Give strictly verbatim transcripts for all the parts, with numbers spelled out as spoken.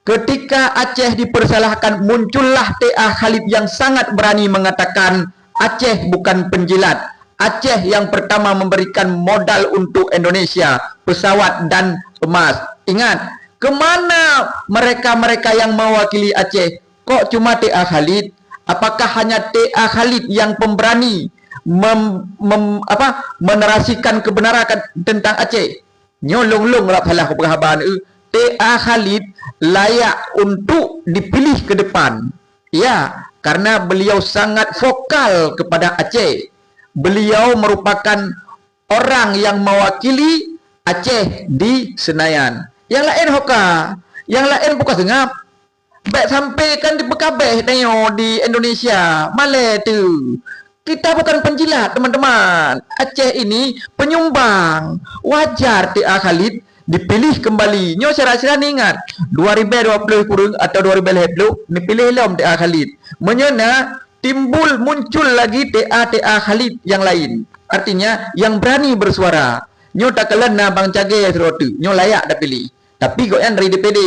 Ketika Aceh dipersalahkan, muncullah T A Khalid yang sangat berani mengatakan, "Aceh bukan penjilat. Aceh yang pertama memberikan modal untuk Indonesia, pesawat dan emas." Ingat, kemana mereka-mereka yang mewakili Aceh? Kok cuma T A Khalid? Apakah hanya T A Khalid yang pemberani mem-, mem-, apa, menarasikan kebenaran tentang Aceh? Nyoe lôn-lôn rab salah kupeugah haba nyoe, T A Khalid layak untuk dipilih ke depan. Ya, karena beliau sangat vokal kepada Aceh. Beliau merupakan orang yang mewakili Aceh di Senayan. Yang laén hoka, yang laén bukan seungab. Bèk sampai kan dipeukabeh tanyoe di Indonesia. Malèe teuh. Kita bukan penjilat, teman-teman. Aceh ini penyumbang. Wajar T A Khalid dipilih kembali. Nyoe sira-sira ingat, dua ribèe dua puluh kureueng atau dua ribèe lhèe ploh, neupiléh lom T A Khalid. Meunyoe na, timbul, muncul lagi T A-T A Khalid yang lain. Artinya, yang berani bersuara. Nyoe takalon na Bang Cagee sidroe teuk. Nyoe layak tapiléh. Tapi gobnyan dari D P D.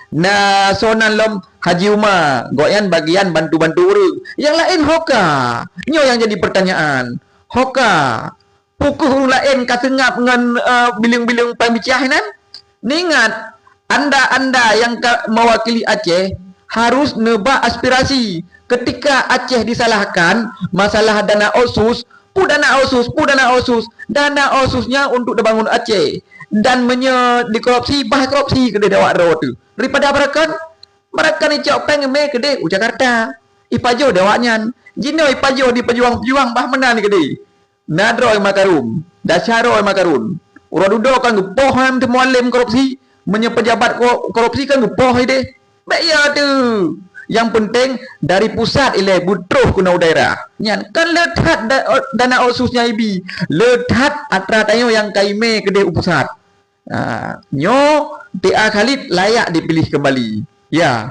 Na soe nan lom, Haji Uma, gobnyan bagian bantu-bantu ureueng. Nyang laén hoka. Nyoe nyang jadi pertanyaan. Hoka. Peu kheueh ureueng laén ka seungab ngon, eh, bileueng-bileueng péng bicah nyan? Ingat, anda-anda nyang ka mewakili Aceh harus neuba aspirasi. Ketika Aceh disalahkan, masalah dana otsus, Peue dana otsus, peue dana otsus. Dana otsus nyan untuk dibangun Aceh. Dan meunyoe dikorupsi, bah korupsi keudeh di awak droe teuh. Daripada beurakon, beurakon icok péng mé keudeh u Jakarta. Ipajoh di awak nyan. Jinoe ipajoh di peujuang-peujuang bah meunan keudeh. Na droe meukarôn, desya droe meukarôn. Uroe dudoe kan geupoh han teuh mualem korupsi, meunyoe pejabat ko-, korupsi kan geupoh ideh. Bèk ya teuh. Nyang peunteng dari pusat ilèe beutroh keunoe u daerah. Nyan kan le that da-, dana otsus nyang ibi. Le that atra tanyoe nyang ka imé keudeh u pusat. Ha, nyoe T A Khalid layak dipiléh keumbali. Ya.